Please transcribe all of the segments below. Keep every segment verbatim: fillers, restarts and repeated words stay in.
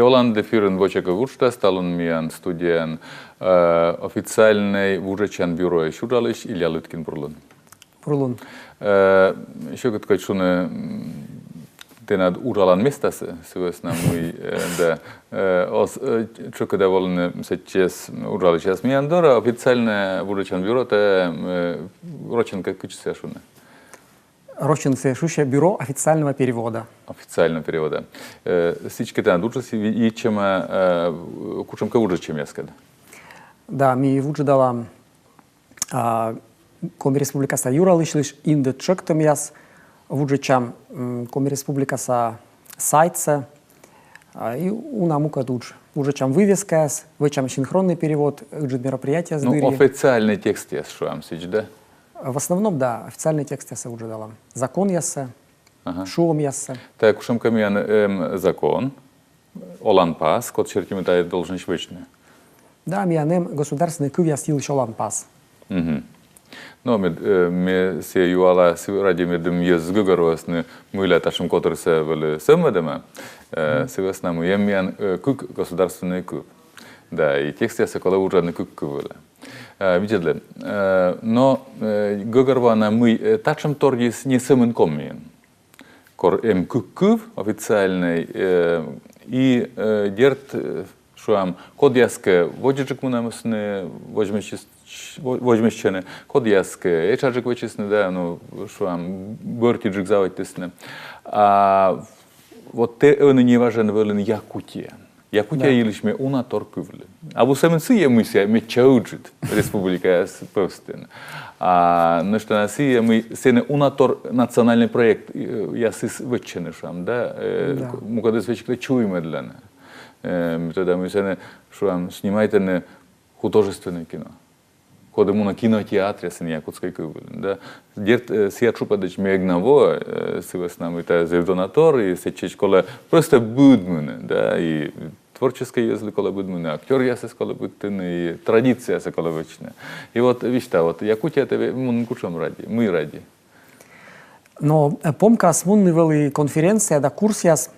Оланды эфирын «Вочакыв» уджтас, талун миян студияын, э, официальнӧй вуджӧдчан бюроысь уджалысь Илья Лыткин. Бур лун. Бур лун. Э, сьӧкыд кодь шуны, м, тэнад уджалан местасӧ, сы вӧсна мый, э, да, э, оз, э, тшӧкыда волыны сэтчӧс уджалысьяс миян дорӧ, официальнӧй вуджӧдчан бюро, тэ, э, рочӧн кӧ кыдз сійӧ шуны? Рочӧн сійӧ шусьӧ бюро официального перевода. Официального перевода. Э, сідзкӧ, тэнад уджыс йи-, йитчӧма, э, кутшӧмкӧ вуджӧдчӧмъяскӧд? Да, ми вуджӧдалам, а, Коми Республикаса юралысьлысь индӧд тшӧктӧмъяс, вуджӧдчам, м, Коми Республикаса сайтсӧ, а, и уна мукӧд удж. Вуджӧдчам вывескаяс, вӧчам синхронный перевод ыджыд мероприятиеяс дырйи. Ну, официальнӧй текстъяс, шуам сідз, да? В основном, да, официальнӧй текстъяссӧ вуджӧдалам. Законъяссӧ, ага, шуӧмъяссӧ. Тайӧ кутшӧмкӧ миян, эм, закон, оланпас, код серти ми тайӧ должнӧсь вӧчны? Да, миян эм государственнӧй кывъяс йылысь оланпас. Мгм. Но ме, э, ме сійӧ юала сы ради, медым йӧзыс гӧгӧрвоисны, мыйла татшӧм котырсӧ вӧлі сӧвмӧдӧма, э, сы вӧсна мый эм миян, э, кык государственнӧй кыв. Да, и текстъяссӧ колӧ вуджӧдны кык кыв вылӧ. Э, видзӧдлы, э, но, э, гӧгӧрвоана, мый, э, татшӧм торйыс не сӧмын Комиын. Кор эм кык кыв официальнӧй, э, и, э, дерт, э, шуам, кодъяскӧ водзджык мунӧмасны, возьмӧдчис-, во-, возьмӧдчӧны, кодъяскӧ этшаджык вӧчисны, да, ну, шуам, бӧртиджык заводитісны. А вот тэ ӧні неважӧн вӧлін Якутия. Якутия, да, йылысь ме уна тор кывлі. Абу сӧмын сійӧ, мый сійӧ медся ыджыд республикаяс пӧвстын. А нӧшта на сійӧ, мый сэні уна тор национальнӧй проект, э, ясыс вӧччӧны, шуам, да, э, да, мукӧдыс весиг чуймӧдлӧны. Э, ме тӧда, мый сэні, шуам, снимайтӧны художественнӧй кино. Коді мунӧ кинотеатръясын якутскӧй кыв вылын, да. Дерт, э, сійӧ тшупӧдысь ме эг на воӧ, э, сы вӧсна мый тайӧ зэв дона тор, и сэтчӧдз колӧ просто быдмыны, да, и творческӧй йӧзлы колӧ быдмыны, актёръясӧс колӧ быдтыны, и традициясӧ колӧ вӧчны. И вот висьта, вот Якутияӧ тэ ве-, мунін кутшӧм ради, мый ради? Но, э, помкаыс мунны вӧлі конференция да курсъяс,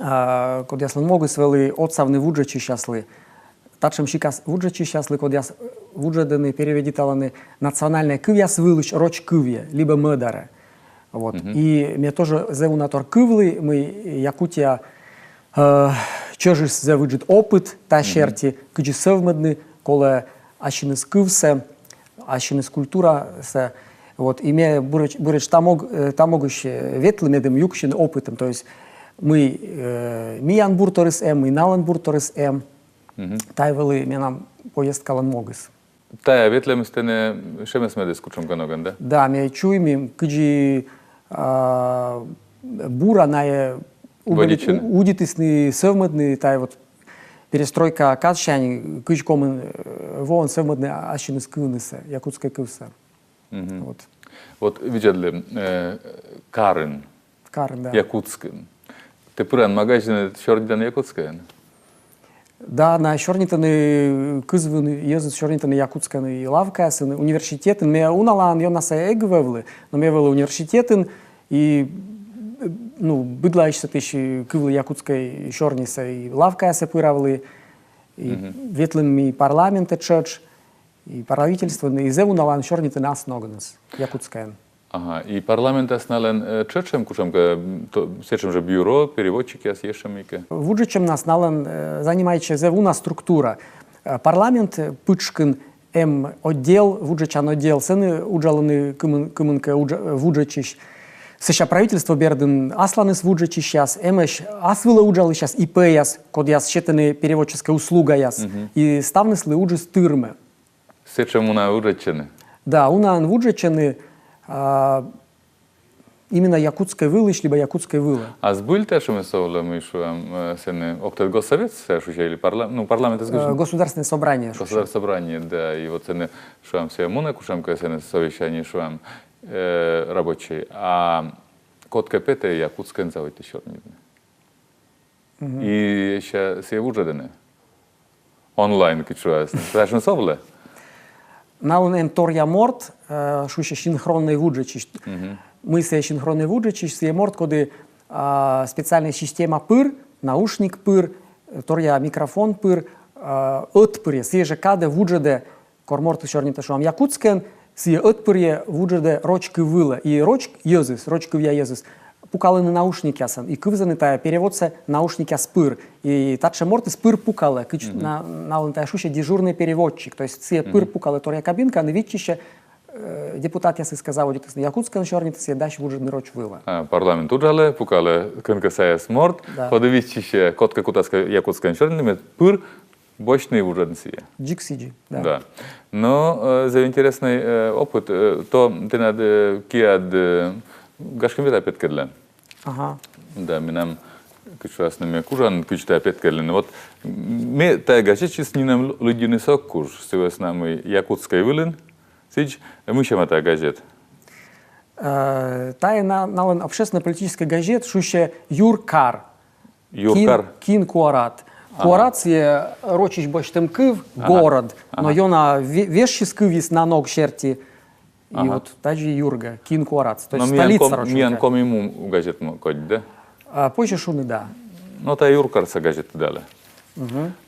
а, кодъяслӧн могыс вӧлі отсавны вуджӧдчысьяслы. Татшӧм сикас вуджӧдчысьяслы, кодъяс, э, вуджӧдӧны, переведиталӧны национальнӧй кывъяс вылысь роч кывйӧ либӧ мӧдарӧ. Вот. Мгм. И ме тоже зэв уна тор кывлі, мый Якутия, э, чӧжыс зэв ыджыд опыт та серти, кыдзи сӧвмӧдны колӧ ассьыныс кывсӧ, ассьыныс культурасӧ. Вот, и ме буретш-, буретш та мог-, э, та могысь, э, ветлі, медым юксьыны опытӧм. То есть мый, э, миян бурторйыс эм, мый налӧн бурторйыс эм. Мгм. Тайӧ вӧлі менам поездкалӧн могыс. Тайӧ ветлӧмыс тэнӧ шемӧсмӧдіс кутшӧмкӧ ногӧн, да? Да, ме чуйми, кыдзи, а, бура найӧ удитісны сӧвмӧдны тайӧ вот перестройка кадсянь, кыдз комын, э, воӧны сӧвмӧдны ассьыныс кывнысӧ, якутскӧй кывсӧ. Мгм. Вот. Вот видзӧдлы, э, карын. Карын, да. Якутскын. Тэ пыран магазинӧ, сёрнитан якутскӧйӧн? Да, найӧ сёрнитӧны, кызвын йӧзыс сёрнитӧны якутскӧйӧн и лавкаясын, университетын. Ме уналаын ёнасӧ эг вӧвлы, но ме вӧлі университетын, и, ну, быдлаысь сэтысь кывлі якутскӧй сёрнисӧ, и лавкаясӧ пыравлі, и ветлім ми парламентӧ тшӧтш, и правительствоын, и зэв уналаын сёрнитӧны ас ногӧныс якутскӧйӧн. Ага, и парламентас налӧн, э, тшӧтш эм кутшӧмкӧ, м, то, сэтшӧм жӧ бюро, переводчикъяс, ещӧ мыйкӧ? Вуджӧдчӧмнас налӧн, э, занимайтчӧ зэв уна структура. Э, парламент, э, пытшкын эм отдел, вуджӧдчан отдел, сэні уджалӧны кымын-, кымынкӧ удж-, э, вуджӧдчысь. Сэсся правительство бердын асланыс вуджӧдчысьяс, эмӧсь ас вылӧ уджалысьяс, ИП-яс, кодъяс сетӧны переводческӧй услугаяс. Мгм. И ставныслы уджыс тырмӧ. Сэтшӧм уна вуджӧдчӧны? Да, унаӧн вуджӧдчӧны, а, именно якутскӧй вылысь либӧ якутскӧй вылӧ. А збыль татшӧмыс овлӧ, мый, шуам, э, сэні ог тӧд, госсовет сійӧ шусьӧ или парла-, ну, парламентыс, э, гос-, Государственное собрание шусьӧ. Государственное собрание, да, и вот сэні, шуам, сійӧ мунӧ кутшӧмкӧ, сэні совещание, шуам, э, рабочӧй. А кодкӧ петӧ, якутскӧйӧн заводитӧ сёрнитны. Мгм. И сэсся сійӧ вуджӧдӧны. Онлайн, кыдз шуасны. Татшӧмыс овлӧ? Налӧн эм торъя морт, э, шусьӧ синхроннӧй вуджӧдчысь. Мгм. Мый сійӧ синхроннӧй вуджӧдчысь, сійӧ морт, коді, а, специальнӧй система пыр наушник пыр, э, торъя микрофон пыр, э, ӧтпырйӧ, сійӧ жӧ кадӧ вуджӧдӧ, кор мортыс сёрнитӧ, шуам, якутскӧйӧн, сійӧ ӧтпырйӧ вуджӧдӧ роч кыв вылӧ. И роч йӧзыс, роч кывъя йӧзыс пукалӧны наушникъясӧн, и кывзӧны тайӧ переводсӧ наушникъяс пыр. И татшӧм мортыс пыр пукалӧ, кыдз на-, налӧн тайӧ шусьӧ дежурный переводчик. То есть сійӧ пыр пукалӧ торъя кабинкаын и виччысьӧ, э, депутатъясыскӧд заводитісны якутскӧйӧн сёрнитны, сійӧ дась вуджӧдны роч вылӧ. А, парламент уджалӧ, пукалӧ кӧнкӧ сайӧс морт, да, коді виччысьӧ, кодкӧ кутас кӧ якутскӧйӧн сёрнитны, мед пыр босьтны и вуджӧдны сійӧ. Дзик сідзи, да. Да. Но, э, зэв интереснӧй, э, опыт, э, то тэнад, э, киад, э, гашкӧ, ме тайӧ петкӧдлі. Ага. Да, менам, кыдз шуасны, ме кужан, кыдз тайӧ петкӧдлыны. Вот ме тайӧ газетсьыс нинӧм лыддьынысӧ ог куж, сы вӧсна мый якутскӧй вылын, сідз, мый сяма тайӧ газет? Э, тайӧ на-, налӧн общественно-политическӧй газет, шусьӧ «Юркар». Юркар. Кин, кин куарат. Ага. Куарат сійӧ рочысь босьтӧм кыв, ага, город. Но ёна ве-, вежсис кывйыс на ног серти. И вот тадзи юргӧ, кин куарат. То есть столица рочысь. Миян коми му газет мо-, кодь, да? А, позьӧ шуны, да. Но тайӧ юркарса газет дале.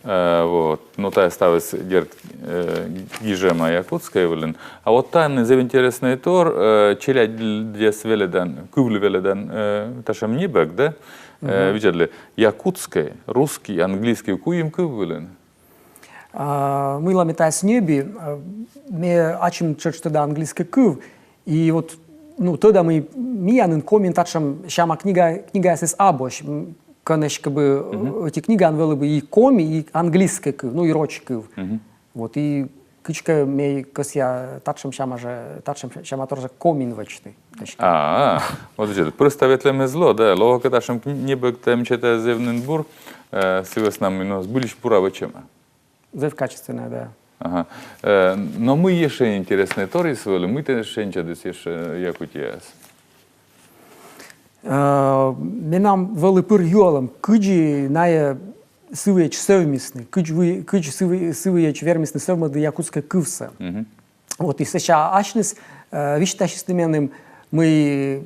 Э, вот. Но тайӧ ставыс, дерт, э, гижӧма якутскӧй вылын. А вот тані зэв интереснӧй тор, э, челядьлы велӧдан, кывлы велӧдан, э, татшӧм небӧг, да? Э, видзӧдлы, якутскӧй, русский, английскӧй, куим кыв вылын. А, мыйла ме тайӧс ньӧби, а, ме ачым тшӧтш тӧда английскӧй кыв, и вот, ну, тӧда, мый миянын Комиын татшӧм сяма книга, книгаясыс абуӧсь, м, кӧнӧсь кӧ бы, э, ӧти книгаын вӧлі бы и коми, и английскӧй кыв, ну, и роч кыв. Вот, и кыдзкӧ ме кӧсъя татшӧм сяма жӧ, татшӧм сяма тор жӧ Комиын вӧчны. А, вот видзӧд, просто ветлӧм эз ло, да, лоӧ кӧ татшӧм кни-, небӧгтӧм сетӧ зэв нин бур, э, сы вӧсна мый, но, збыльысь бура вӧчӧма. Зэв качественнӧя, да. Ага. Э, но мый ещӧ интереснӧй торйыс вӧлі, мый тэ шензьӧдыд ещӧ Якутияас? Э, менам вӧлі пыр юалӧм, кыдзи найӧ сы выйӧдз сӧвмисны, кыдз вы-, кыдз сы вы-, сы выйӧдз вермисны сӧвмӧдны якутскӧй кывсӧ. Вот, и сэсся асьныс, э, висьтасисны меным, мый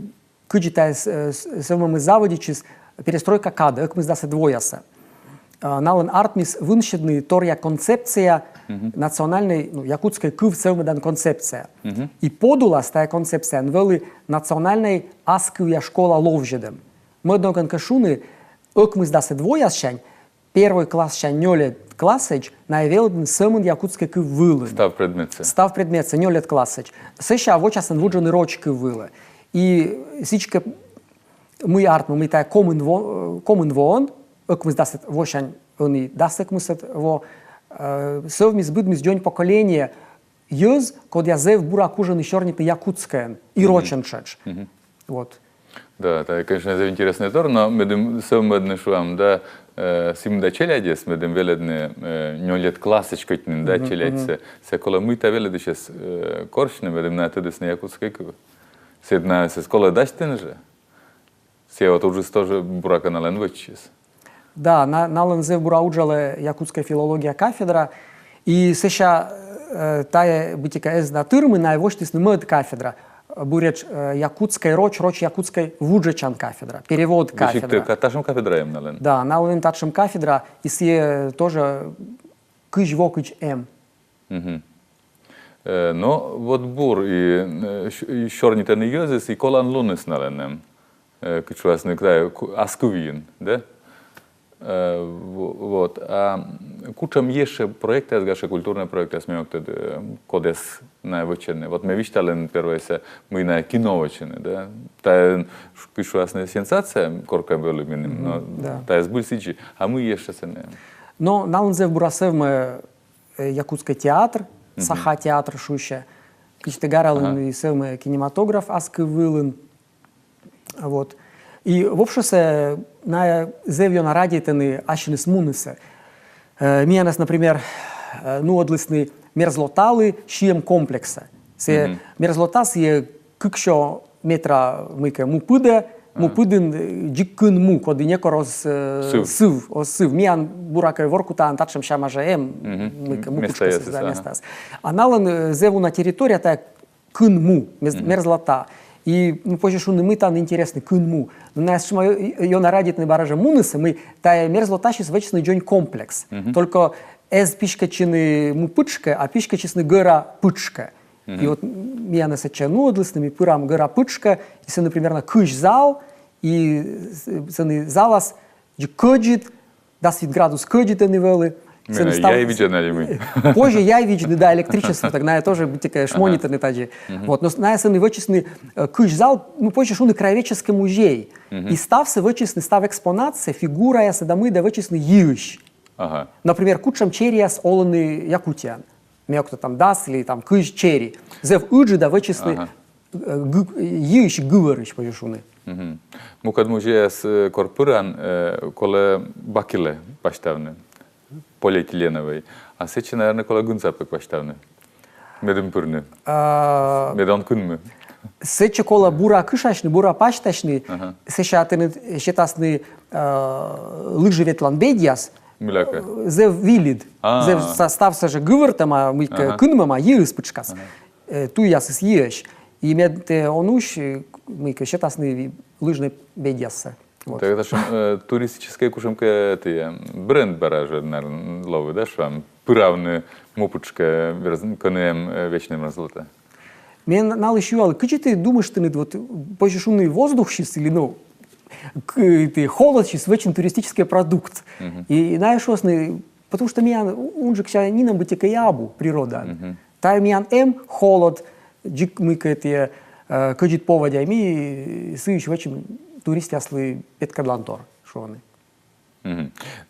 кыдзи тайӧ с-, э, с-, сӧвмӧмыс заводитчис перестройка кадӧ, ӧкмысдасӧд воясӧ. Э, налӧн артмис вынсьӧдны торъя концепция, национальнӧй, ну, якутскӧй кыв сӧвмӧдан концепция. И подулас тайӧ концепцияын вӧлі национальнӧй аскывъя школа ловзьӧдӧм. Мӧд ногӧн кӧ шуны, ӧкмысдасӧд вояссянь первой классса нёльӧд классӧдз найӧ велӧдӧны сӧмын якутскӧй кыв вылын. Став предметсӧ. Став предметсӧ нёльӧд классӧдз. Сэсся вочасӧн вуджӧны роч кыв вылӧ. И сідзкӧ, мый артмӧ, мый тайӧ комын во-, комын воӧн, ӧкмысдасӧд восянь ӧні дас ӧкмысӧд во, э, сӧвмис, быдмис дзонь поколение йӧз, кодъяс зэв бура кужӧны сёрнитны якутскӧйӧн и рочӧн тшӧтш. Вот. Да, тайӧ, конечно, зэв интереснӧй тор, но медым сӧвмӧдны, шуам, да, э, сымда челядьӧс, медым велӧдны, э, нёльӧд классӧдз кӧть нин, да, челядьсӧ. Сійӧ колӧ мыйта велӧдысьӧс, э, корсьны, медым найӧ тӧдісны якутскӧй кыв. Сійӧ найӧс колӧ дасьтыны жӧ. Сійӧ вот уджыс тоже, буракӧ, налӧн вӧчсис. Да, на-, налӧн зэв бура уджалӧ якутскӧй филология кафедра. И сэсся, э, тайӧ быттьӧкӧ эз на тырмы, найӧ восьтісны мӧд кафедра. Буретш, э, якутскӧй роч, роч якутскӧй вуджӧдчан кафедра, перевод кафедра. Татшӧм кафедра эм налӧн? Да, налӧн татшӧм кафедра, и сійӧ тоже кызь во кыдз эм. Э, но вот бур и, э, сь-, и сёрнитӧны йӧзыс, и коланлуныс налӧн эм. Э, кыдз шуасны, кыдз ку-, ас кывйын, да? Э, во-, вот. А кутшӧм ещӧ проектъяс, гашкӧ, культурнӧй проектъяс, ме ог тӧд, э, кодъяс найӧ вӧчӧны? Вот ме висьталі первойсӧ, мый найӧ кино вӧчӧны, да? Тайӧ, кыдз шуасны, сенсация коркӧ вӧлі меным, но тайӧ збыль сідзи. А мый ещӧ сэні? Но налӧн зэв бура сӧвмӧ, э, якутскӧй театр, Саха театр шусьӧ. Кыдз тэ гаралін, и сӧвмӧ кинематограф ас кыв вылын. Вот. И вообще-то найӧ зэв ёна радейтӧны ассьыныс мунысӧ. Э, миянӧс, например, э, нуӧдлісны «Мерзлоталы» сиӧм комплексӧ. Сійӧ «Мерзлота», сійӧ кыксё метра мыйкӧ му пыдӧ, му пыдын, э, дзик кын му, коді некор оз, э, сыв, оз сыв. Миян, буракӧ, Воркутаын татшӧм сяма жӧ эм, мыйкӧ му пытшкӧсыс, да, местаыс. А налӧн, э, зэв уна территория, тайӧ кын му, мез-, мерзлота. И, ну, позже шуны, мый тані интереснӧ, кын му. Но найӧ сэтшӧма ё-, ёна радейтӧны бара жӧ мунысӧ, мый тайӧ мерзлотасьыс вӧчисны дзонь комплекс. Только эз писькӧдчыны му пытшкӧ, а писькӧдчисны гӧра пытшкӧ. И вот миянӧс сэтчӧ нуӧдлісны, ми пырам гӧра пытшкӧ, и сэні примерно кызь зал, и с-, сэні залас дзик кӧдзыд, дас вит градус кӧдзыд ӧні вӧлі. Менам яй видзӧны али мый? Позже яй видзны, да, электричество, так найӧ тоже быттьӧкӧ шмонитӧны тадзи. Вот, но с-, найӧ сэні вӧчисны, э, кызь зал, ну, позже шуны краеведческӧй музей. И ставсӧ вӧчисны, став экспонатсӧ, фигураяссӧ да мый да вӧчисны йиысь. Ага. Например, кутшӧм черияс олӧны Якутияын. Ме ог тӧд, там дас или там кызь чери. Зэв ыджыда вӧчисны, э, гы-, йиысь, гывӧрысь, позже шуны. Мукӧд музейяс, э, кор пыран, э, колӧ бакелӧ пасьтавны, полиэтиленовӧй. А сэтчӧ, наверно, колӧ гынсапӧг пасьтавны, медым пырны. А, медым он кынмы. Сэтчӧ колӧ бура кышасьны, бура пасьтасьны, сэсся тэныд сетасны, э, лыжи ветлан бедьяс. Мыйлакӧ? Зэв вильыд. А. Зэв са-, ставсӧ жӧ гывӧртӧма, мыйкӧ кынмӧма, йиыс пытшкас. Э, туйясыс йиысь. И мед тэ он усь, э, мыйкӧ сетасны лыжнӧй бедьяссӧ. Вот. Так, это ж, э, туристическӧй кутшӧмкӧ, это, э, бренд бара жӧ, наверно, лоӧ, да, шуам, пыравны му пытшкӧ, верз-, кӧні эм, э, вечнӧй мерзлота. Ме налысь юалі, кыдзи ті думыштінныд, вот, позже шуны, воздухсьыс или, ну, к-, ті, холодсьыс вӧчны туристическӧй продукт. И, и найӧ шуасны, потому что миян унджыксяньыс нинӧм быттьӧкӧ и абу природаын. Тайӧ миян эм холод, дзик мыйкӧ ті, э, кӧдзыд поводдя, ми сыысь вӧчим туристъяслы петкӧдлан тор, шуӧны.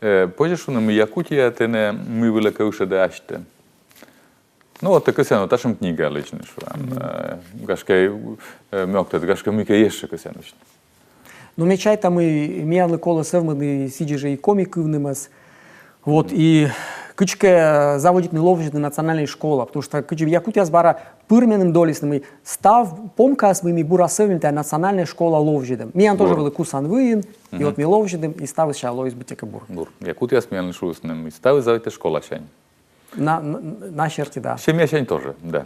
Э, позже шуны, мый Якутия тэнӧ мый вылӧкӧ ышӧдӧ асьтӧ. Ну, вот тэ кӧсъян татшӧм книга лыддьыны, шуам. Э, гашкӧ, э, ме ог тӧд, гашкӧ, мыйкӧ ещӧ кӧсъян лыддьыны. Но ме чайта, мый миянлы колӧ сӧвмӧдны сідзи жӧ и коми кывнымӧс. Вот, и кыдзкӧ заводитны ловзьӧдны национальнӧй школа, потому что кыдзи Якутияс бара пыр меным долисны, мый став помкаыс, мый ми бура сӧвмим, тайӧ национальнӧй школа ловзьӧдӧм. Миян тоже вӧлі Кусан выйын, и вот ми ловзьӧдім, и ставыс сэсся лоис быттьӧкӧ бур. Бур. Якутияс миянлы шуисны, мый ставыс заводитӧ школасянь. На, на, на серти, да. Семьясянь тоже, да.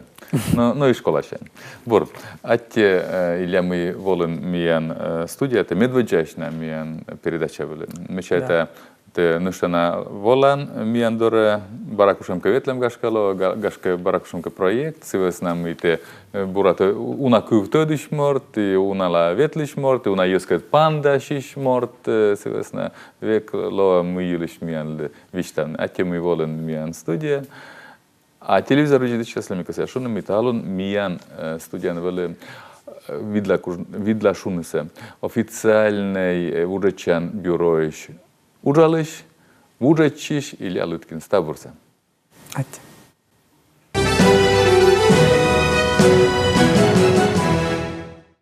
Но, но и школасянь. Бур. Аттьӧ, э, Илья, мый волін миян, э, студияӧ, медводдзаысь на миян передача вылын. Ме чайта, тэ нӧшта на волан миян дорӧ, бара кутшӧмкӧ ветлӧм гашкӧ лоӧ, га-, гашкӧ, бара кутшӧмкӧ проект, сы вӧсна мый тэ, э, бура тэ уна кывтӧдысь морт, и уна ветлысь морт, и уна йӧзкӧд паныдасьысь морт, э, сы вӧсна век лоӧ мый йылысь миянлы висьтавны. Аттьӧ, мый волін миян студияӧ. А телевизор видзӧдысьяслы ме кӧсъя шуны, мый талун миян, э, студияын вӧлі, э, видла куж-, видла шунысӧ, официальнӧй, э, вуджӧдчан бюроысь уджалысь, вуджӧдчысь Илья Лыткин. Став бурсӧ. Аттьӧ.